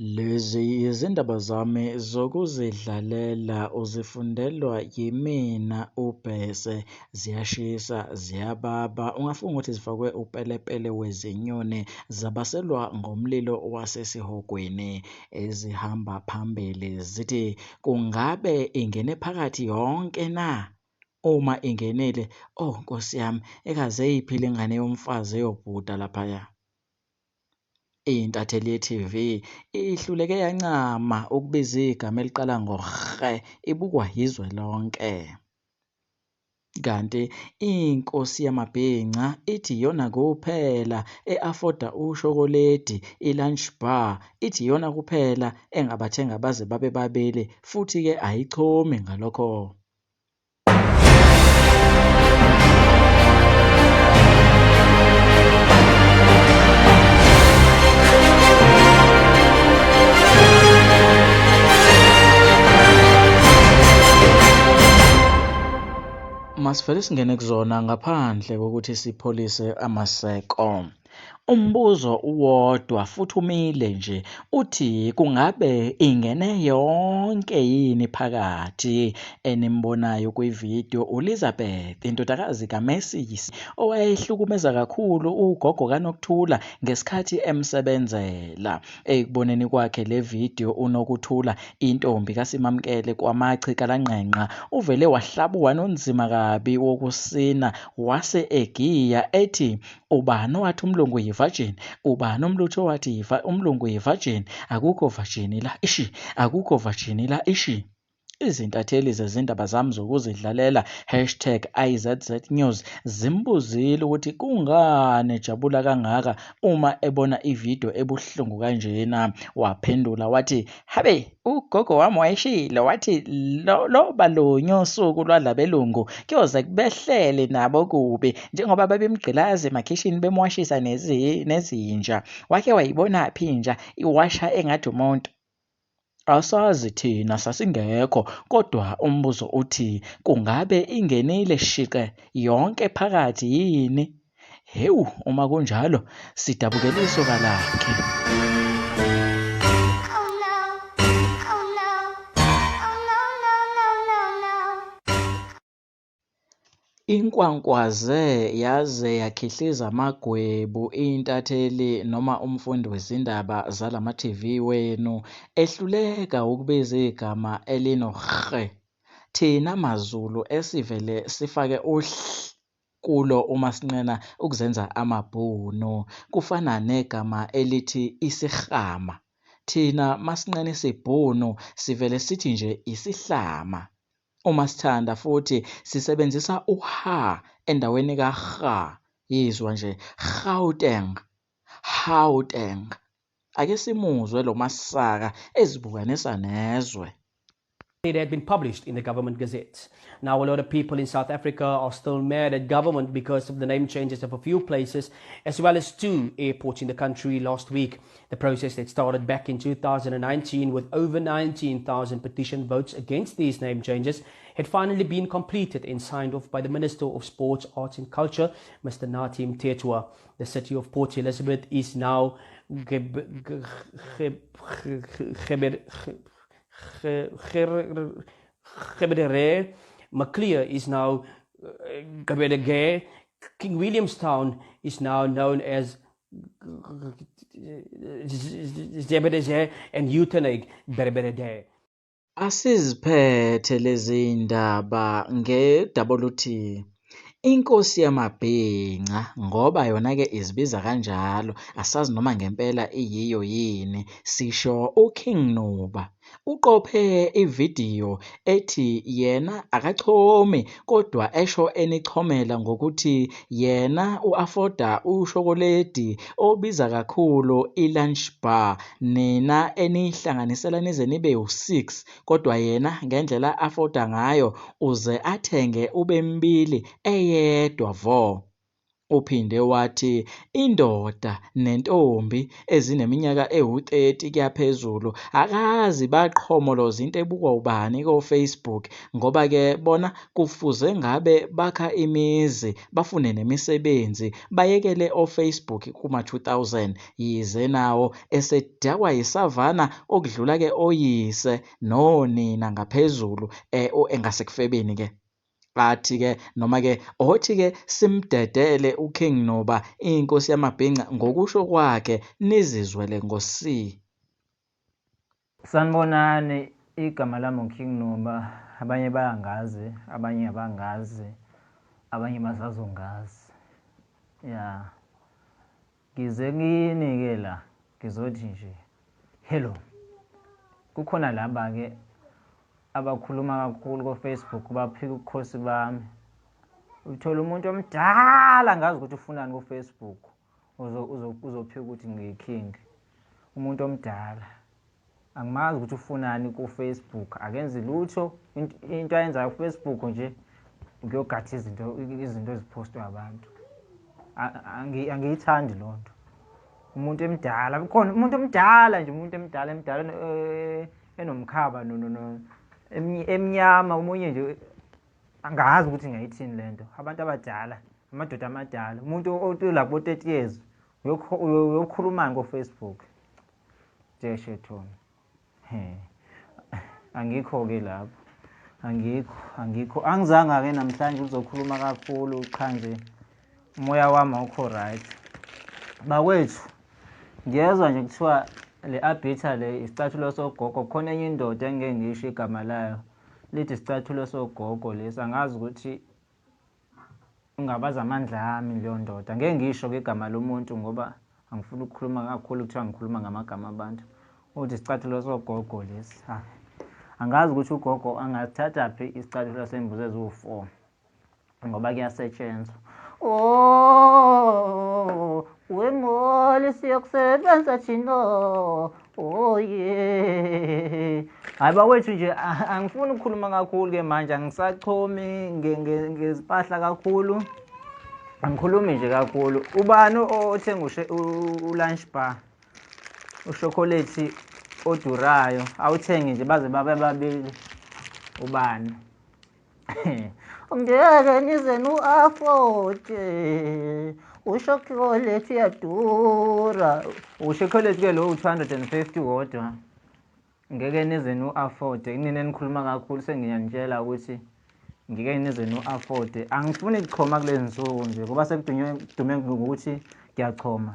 Lezi yizindaba zami zokuzidlalela uzifundelwa yimina uBhese. Ziyashisa, ziyababa, ungafunga ukuthi zifakwe upelepele wezinyoni zabaselwa ngomlilo wasesihogweni. Ezihamba phambili zithi kungabe ingene phakathi yonke na? Uma ingenile, oh Nkosi yami, ekaze iphile ingane yomfazi eyobhuda laphaya. Intatheli ye-TV ihluleke yancama ukubiza igama eliqala ngo-rhe ibukwa yizwe lonke. Kanti inkosi yamabhinca ithi iyona kuphela e-afoda ushokoledi, i-lunch bar, ithi iyona kuphela engabathenga baze babe babili futhi-ke ayichomi ngalokho. Masivele singene kuzona ngaphandle kokuthi sipholise amaseko. Umbuzo uwodwa futhi umile nje uthi kungabe ingene yonke yini phakathi enimbonayo kwividiyo uLizabeth indodakazi kaMessi owayehlukumeza kakhulu ugogo kaNokuthula ngesikhathi emsebenzela. Ekuboneni kwakhe le vidiyo uNokuthula intombi kaSimamkele kwaMachi kaLangqengqa uvele wahlabuwa nonzima kabi wokusina wase egiya ethi Ubani owathi umlungu yi-virgin? Ubani umlutho owathi umlungu yi-virgin? Akukho virgin la, ishi! Akukho virgin la, ishi! Izintatheli zezindaba zami zokuzidlalela, hashtag IZZNews, zimbuzile ukuthi kungani ejabula kangaka uma ebona ividiyo ebuhlungu kanjena. Waphendula wathi, Habe, ugogo wami wayeshilo wathi loba lunye usuku lwadlabelungu kuyoze kubehlele nabo kubi njengoba babemgqilaza emakhishini bemwashisa nezinja. Wake wayibonaphi inja iwasha engathi umuntu? Asazi thina sasingekho kodwa umbuzo uthi kungabe ingenile shiqe yonke phakathi yini? Hewu uma kunjalo sidabukela isoka lakhe. Inkwankwaze yaze yakhihliza amagwebu intatheli noma umfundi wezindaba zalama-TV wenu ehluleka ukubiza igama elino-rhe. Thina maZulu esivele sifake u-hl kulo uma sinqena ukuzenza amaBhunu. Kufana negama elithi isihhama. Thina masinqena isiBhunu sivele sithi nje isihlama. Uma sithanda futhi sisebenzisa u-ha endaweni ka-rha. Yizwa nje, Gauteng, Gauteng. Ake simuzwe lo masaka ezibukanisa nezwe. It had been published in the government gazette. Now, a lot of people in South Africa are still mad at government because of the name changes of a few places, as well as two airports in the country last week. The process that started back in 2019 with over 19,000 petition votes against these name changes had finally been completed and signed off by the Minister of Sports, Arts and Culture, Mr. Nathi Mthethwa. The city of Port Elizabeth is now Maclear is now Gabedege. King Williamstown is now known as Zebedeze and Uitenhage Berberede. Asiziphethe lezi ndaba nge-WT. Inkosi yamabhinca ngoba yona-ke izibiza kanjalo asazi noma ngempela iyiyo yini, sisho uKing Nuba. Uqophe ividiyo ethi yena akachomi kodwa esho enichomela ngokuthi yena u-afoda ushokoledi obiza kakhulu i-lunch bar nina eniyihlanganisela nize nibe u-6 kodwa yena ngendlela afoda ngayo uze athenge ubembili eyedwa vo. Uphinde wathi indoda nentombi ezineminyaka ewu-30 kuyaphezulu akazi baqhomoloza into ebukwa ubani ko-Facebook ngoba-ke bona kufuze ngabe bakha imizi bafune nemisebenzi bayekele o-Facebook kuma-2000 yize nawo esedakwa yisavana okudlula-ke oyise nonina ngaphezulu engasekufebeni-ke. Athi-ke noma-ke othi-ke simdedele uKing Nuba inkosi yamabhinca ngokusho kwakhe nizizwele ngo-C. Sanibonani, igama lami uKing Nuba, abanye bayangazi, abanye abangazi, abanye basazongazi. Ya. Ngize kini-ke la ngizothi nje hello. Kukhona laba-ke abakhuluma kakhulu ko-Facebook baphika ubukhosi bami. Uthola umuntu omdala ngazi ukuthi ufunani ku-Facebook uzophika ukuthi ngiyi-king. Umuntu omdala angimazi ukuthi ufunani ku-Facebook, akenzi lutho. Into ayenzayo ku-Facebook nje ukuyogatha izinto eziphostwe abantu. Angiyithandi loo nto. Umuntu emdala, kukhona umuntu omdala nje, umuntu emdala emdala enomkhaba emnyama, omunye nje angazi ukuthi ngayithini le nto. Abantu abadala, amadoda amadala, umuntu ola kubo-30 years uyokhulumani ko-Facebook? Jeshe thona. He. Angikho-ke lapho. Angikho. Angizanga-ke namhlanje uzokhuluma kakhulu, cha nje umoya wami awukho right. Bakwethu, ngiyezwa nje kuthiwa le arbiter le isicathulo sogogo, khona enye indoda engeke ngisho igama layo, lithi isicathulo sogogo lesi, angazi ukuthi ungabaza amandla ami leyo ndoda. Ngeke ngisho-ke igama lomuntu ngoba angifuni ukukhuluma kakhulu, kuthiwa ngikhuluma ngamagama abantu. Uthi isicathulo sogogo lesi. Angazi ukuthi ugogo angathatha phi isicathulo sembuzi eziwu-4 ngoba kuyasetshenzwa. Oh, wemoli siyokusebenza thina. Oh yeah. Hayi bakwethu nje angifuni ukukhuluma kakhulu ke manje, angisachomi ngezimpahla kakhulu. Angikhulumi nje kakhulu. Ubani othenga u-lunch bar? Ushokolate odurayo, awuthenge nje baze babe babili. Ubani? Ngeke nize nu-afford-e, ushokolate uyadura. Ushokolate ke lo u-250 wodwa. Ngeke nize nu-afford-e, nina enikhuluma kakhulu sengiyanitshela ukuthi ngeke nize nu-afford-e. Angifuni ukuchoma kulezi nsuku nje ngoba sekudume ngokuthi ngiyachoma.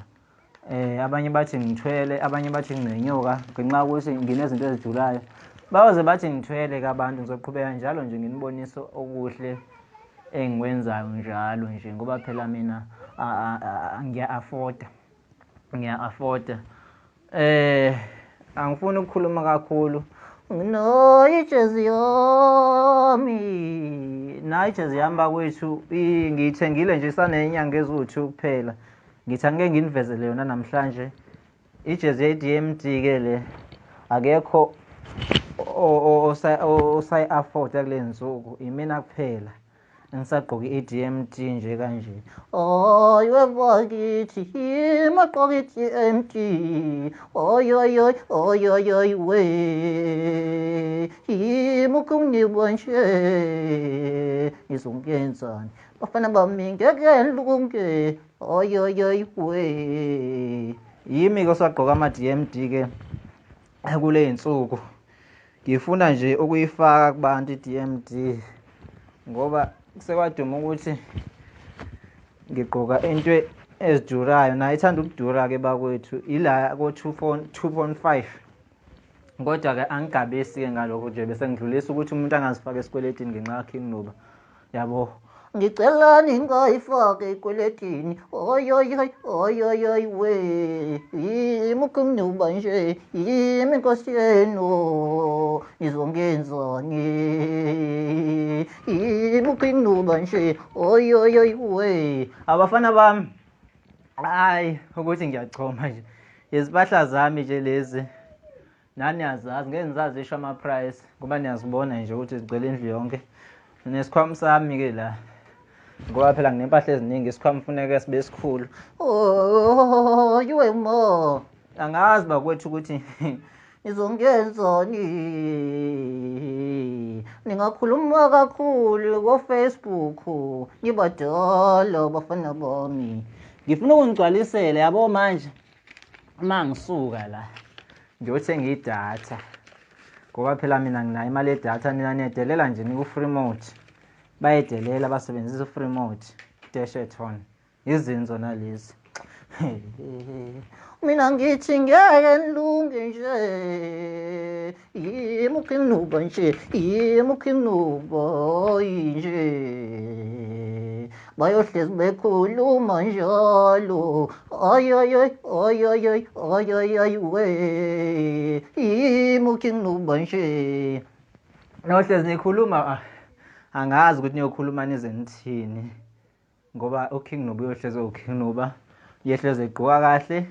Abanye bathi ngithwele, abanye bathi nginenyoka ngenxa yokuthi nginezinto ezidurayo. Bayoze bathi ngithwele ke abantu, ngizoqhubeka njalo nje nginibonise okuhle engikwenzayo njalo nje ngoba phela mina ngiya-afforda, ngiya-afforda. Angifuni ukukhuluma kakhulu. Nginayo ijezi yami, nayo ijezi yami bakwethu, ngiyithengile nje isanenyanga eziwu-2 kuphela. Ngithi angeke nginivezele yona namhlanje. Ijezi ye-DMD ke le, akekho osayi-afforda kule nsuku, imina kuphela engisagqoke i-DMD nje kanje. Oy webakithi imagqoke i-DMD. Oy oy oy oy oy oy we. Imukungibwa nje izongenzani? Bafana bami ngeke nilunge. Oy oy oy we. Yimi ke osagqoka ama-DMD ke kule insuku. Ngifuna nje ukuyifaka kubantu i-DMD ngoba sekwaduma ukuthi ngigqoka into ezidurayo, nayo ithanda ukudura ke bakwethu, ila ko 2.5. Kodwa ke angigabisi ke ngalokho nje, bese ngidlulisa ukuthi umuntu angazifaka esikweletini ngenxa kaKing Nuba. Yabo. Ngicela ningayifaki ekweletini. Oy oy oy oy oy oy we. Yimi Nuba nje, yimi inkosi yenu, nizongenzani? Yimi Nuba nje, oy oy oy we. Abafana bami, hayi ukuthi ngiyachoma nje. Izimpahla zami nje lezi. Nani niyazazi, ngeke ngizazisho ama-price ngoba niyazibona nje ukuthi zigcwele indlu yonke. Nesikhwama sami ke la. Ngoba phela nginempahla eziningi isikhwama funeke sibe sikhulu. Oh, you mo. Angazi bakwethu ukuthi nizongenzani. Ningakhuluma kakhulu ko-Facebook, nibadala bafana bami. Ngifuna ukunigcwalisela yabo manje. Uma ngisuka la ngiyothenga idatha. Ngoba phela mina nginayo imali yedatha nina niyedelela nje niku-free mode. Bayedelela basebenzisa u-free mode. Dash on. Izinzo nalezi. Mina ngithi ngeke nilunge nje. Yimi uKing nje, yimi uKing nje. Bayohlezi bekhuluma njalo. Ay ay ay ay ay ay ay ay ay we. Yimi uKing nje. Nohlezi nikhuluma angazi ukuthi niyokhuluma nize nithini. Ngoba uKing Nuba uyohlezi uKing Nuba. Uyehlezi egqoka kahle.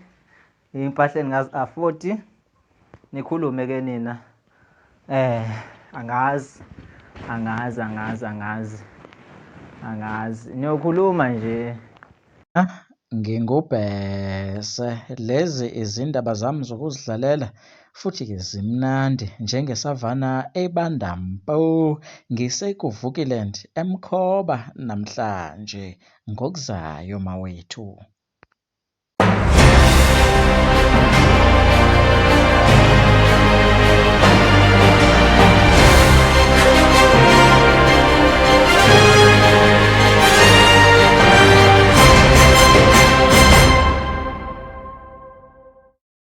Impahla engingazi-afford. Nikhulume ke nina. Angazi. Angazi angazi angazi. Angazi. Niyokhuluma nje. Ngingubhese, lezi izindaba zami zokuzidlalela futhi-ke zimnandi njengesavana ebanda mpo. NgisekuVukiland eMkhoba namhlanje ngokuzayo mawethu.